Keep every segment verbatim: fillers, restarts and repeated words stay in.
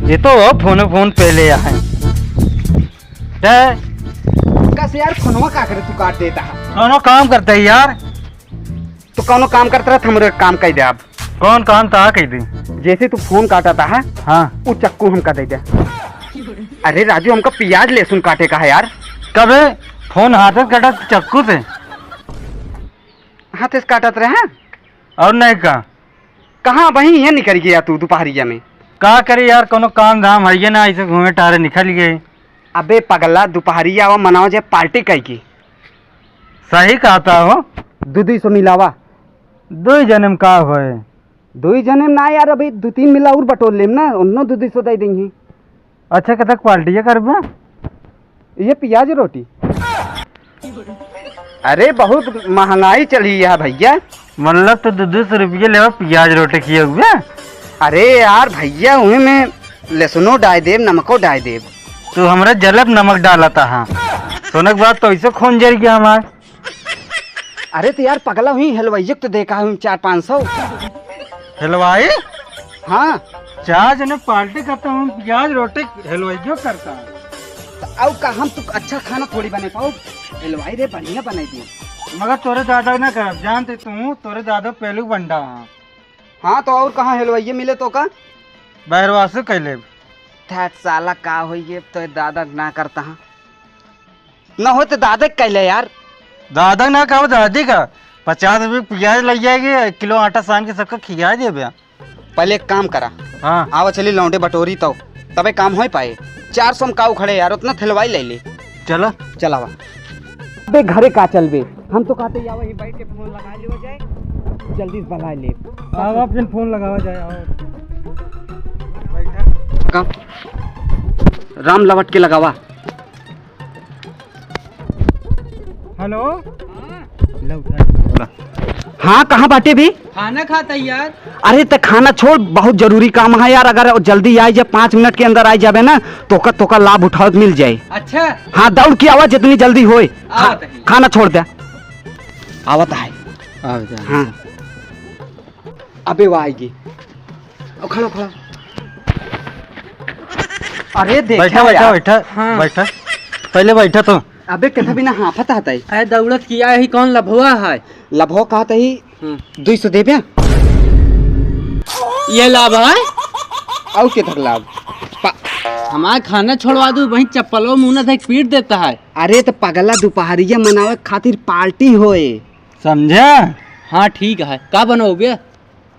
ये तो हो फोन, फोन पहले आए। ते कस यार, फोनवा का करे तू काट देता है? कौनो काम करता है यार। तो कौनो काम करता रहा, हमरे काम कह दे आप। कौन काम ता कह दे? जैसे तू फोन काटा था, हाँ। वो चक्कू हमका दे दे। अरे राजू, हमका प्याज लहसुन काटे का है यार। कबे फोन हाथ से कटा चक्कू से? हाथ से काटत रहे, हाँ। और नहीं का? कहाँ वहीं यहाँ निकल गया तू दोपहरिया में? का करे यार, कोनो काम धाम है ना, ऐसे घूमे टहरे निकल गए। अबे पगला, दोपहरिया आवा, मनावा जाए पार्टी कई की। सही कहता हो। दो दो सौ मिलावा। दो ही जने में का होए? दो ही जने में ना यार, अभी दो तीन मिला और बटोर लेम ना, उन्नो दो दो सौ दे देंगे। अच्छा, कतक पार्टी करबे? ये प्याज रोटी। अरे, बहुत महंगाई चली है भैया। मतलब, तो दो दो सौ रुपये लेवा प्याज रोटी किए हुए? अरे यार भैया, उहे में लहसुनो डाल देब, नमको डाल देब। तू हमरा जलब नमक डालता, हाँ। सोनक बात तो ऐसे खून जर गया हमार। अरे तो यार पगला हुई, हलवाइये तो देखा हूँ चार पाँच सौ। हलवाई? हाँ। चार जने पार्टी करता हूँ, प्याज रोटी हलवाइयो करता हूँ। तो अउ का हम तू अच्छा खाना थोड़ी बने पाओ, हलवाई रे बढ़िया बनाई दी। मगर तोरे दादा ना करब, जानते तू, तोरे दादा पहलू बंडा हाँ। हाँ तो और कहाँ हलवाइये मिले तो का? बैरवासु कैले। थैट साला का होइए, तो दादा ना करता हाँ। ना हो तो दादा के कहले यार। दादा ना कहो, दादी का। पचास रुपये प्याज लग जाएगी, एक किलो आटा सान के सबका खिया देबे। पहले एक काम करा। हाँ। आवा चली लौंडे बटोरी तो, तबे काम हो पाए। चार सौ में का उखड़े यार, उतना थेलवाई ले ले। चला। चलावा। अबे घरे का चलबे, हम तो कहते यावा ही बैठ के फोन लगा लियो जाए, जल्दी से बुला ले। आवा फिर फोन लगावा जाए, आओ। बैठा। का? राम लवट के लगावा। हेलो। हाँ। हाँ, कहाँ बाटे भी? खाना खाता यार। अरे त खाना छोड़, बहुत जरूरी काम है यार। अगर जल्दी आई जा, पाँच मिनट के अंदर आई जाबे ना, तोका तोका लाभ उठावे के मिल जाए। अच्छा। हाँ, दौड़ के आवा जितनी जल्दी होए। आवत है। खाना छोड़ दे। आवत है। आवत है। हाँ। अबे वो आएगी। ओ, खड़ा, खड़ा। अरे, देखा बैठा, बैठा, यार। बैठा, हाँ। बैठा। पहले बैठा तो। अबे, कथा बिना हाफत आता है। अरे, दौड़त किया ही कौन लभवा है? लभवा कहत ही, हम्म। दुई सौ देबे? ये लाभ है? और के तक लाभ? पा- हमार खाना छोड़वा दू, वहीं चप्पलो मुंह न देख पीट देता है। अरे, तो पगला, दोपहरिया मनावे खातिर पार्टी होए। समझा? हाँ, ठीक है। का बनोगे?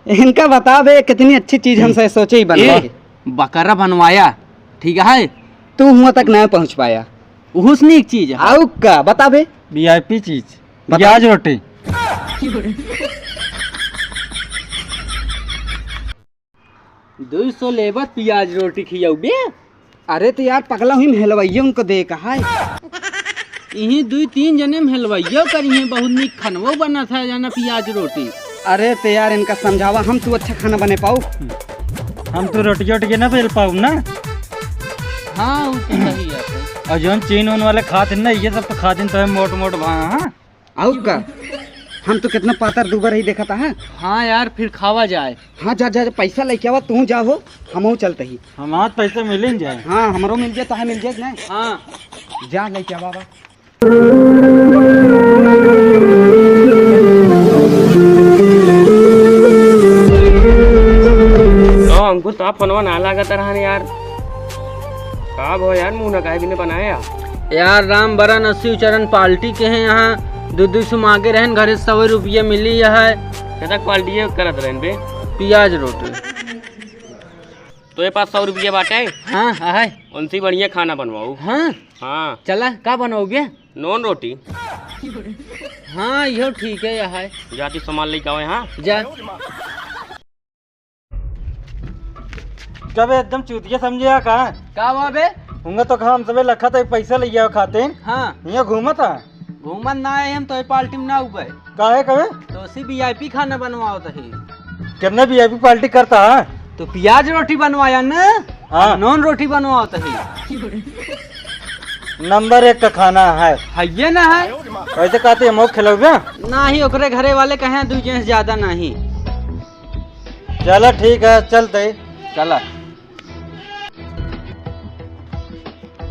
इनका बता बे, कितनी अच्छी चीज हमसे सोचे ही बनवा ए, के। बकरा बनवाया, ठीक है? तू हुआ तक नहीं पहुंच पाया। उहुस नहीं एक चीज है। आउ का, बता बे। वीआईपी चीज। बता। प्याज रोटी। दुई सौ लेबत प्याज रोटी खियाऊ बे। अरे तो यार पगला हुई, हम हेलवाइये उनको दे कहा है। इहीं दुई तीन जने में हेलवाइयो करिहे, बहुत नीक खनवो बनत है, जाना प्याज रोटी। अरे तो यार इनका समझावा, हम तू अच्छा खाना बने पाऊ। हम तो रोटी ओटी ना बेल पाऊ ना। हाँ, वो तो सही है। और जौन चीन उन वाले खात हैं ना, ये सब तो खात हैं तो मोट मोट भा, हाँ। आउ का? हम तो कितना पातर दुबर ही देखा था, हाँ? हाँ यार, फिर खावा जाए। हाँ, जा, जा, जा, पैसा लेके आवा, तू जा हो, हमहू चलते ही। हमार पैसा मिल ही जाए। हाँ, हमरो मिल जाए, तोहे मिल जाए ना। हाँ। जा, लेके आवा, आवा। तो अंकुश, तो आप फोनवा ना लागत रहन यार। का भो यार, मुंह ना काहे बिना बनाया? यार, राम बरन अस्सी उचरन पार्टी के हैं यहाँ, दो दो सौ मांगे रहन, घरे सौ रुपया मिली है। केतना पार्टी करत रहन बे? प्याज रोटी। तो ये पास सौ रुपया बाटे? हाँ, है। उनसे बढ़िया खाना बनवाओ। हाँ? हाँ। चला, का बनवाओगे? नॉन रोटी। हाँ, यो ठीक है, यह है। जाती सामान लेके आओ यहाँ। जा। कबे एकदम चूतिया समझे या का? का हुआ बे? हुंगा तो हम सबे लखा था पैसा ले आओ खाते हैं। हाँ। यहाँ घूमा था। घूमन ना आए हम तो ये पार्टी में ना उबे। काहे कबे? तो सी वीआईपी खाना बनवाओ तही। कितने वीआईपी पार्टी करता है? तो प्याज रोटी बनवाया न? हाँ। नॉन रोटी बनवाओ तही। नंबर एक का खाना है। है ये ना है। वैसे कहते हम खिलौबे? ना ही ओकरे घरे वाले कहे दू जेंस ज्यादा नहीं। चला ठीक है, चलते। चला।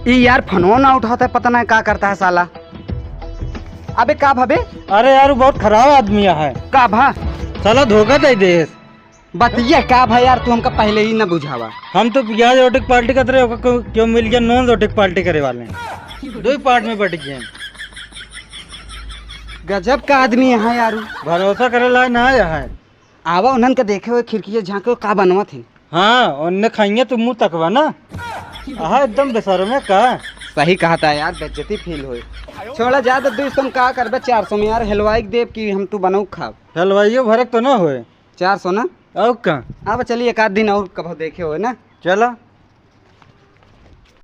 ई यार फोनो ना उठाता है, पता नहीं का करता है साला। अबे का भा बे? अरे यार, वो बहुत खराब आदमी है। का भा? साला धोखा दे दे। बतिया का भा यार, तू हमका पहले ही ना बुझावा। हम तो प्याज रोटी की पार्टी करते रहे, ओका क्यों, क्यों मिल गया नॉन रोटी की पार्टी करे वाले? दो ही पार्ट में बट गए। गजब का आदमी है यार। भरोसा करे लायक ना है। आवा उन्हन के देखे हुए खिड़किया झांके का बनवा थे। हाँ, उनने खाइए तो मुंह तकवा ना। आहा, एकदम बेशरम है का? सही कहा था यार, बेइज्जती फील होए। छोड़ा, जा दे, दो सौ में का करबे, चार सौ में यार, हलवाई के देब कि हम तू बनऊ खाब। हलवाइयो भरक तो ना होए। चार सौ ना? और का? अब चलिए, एक आध दिन और कभो देखे होए ना। चला।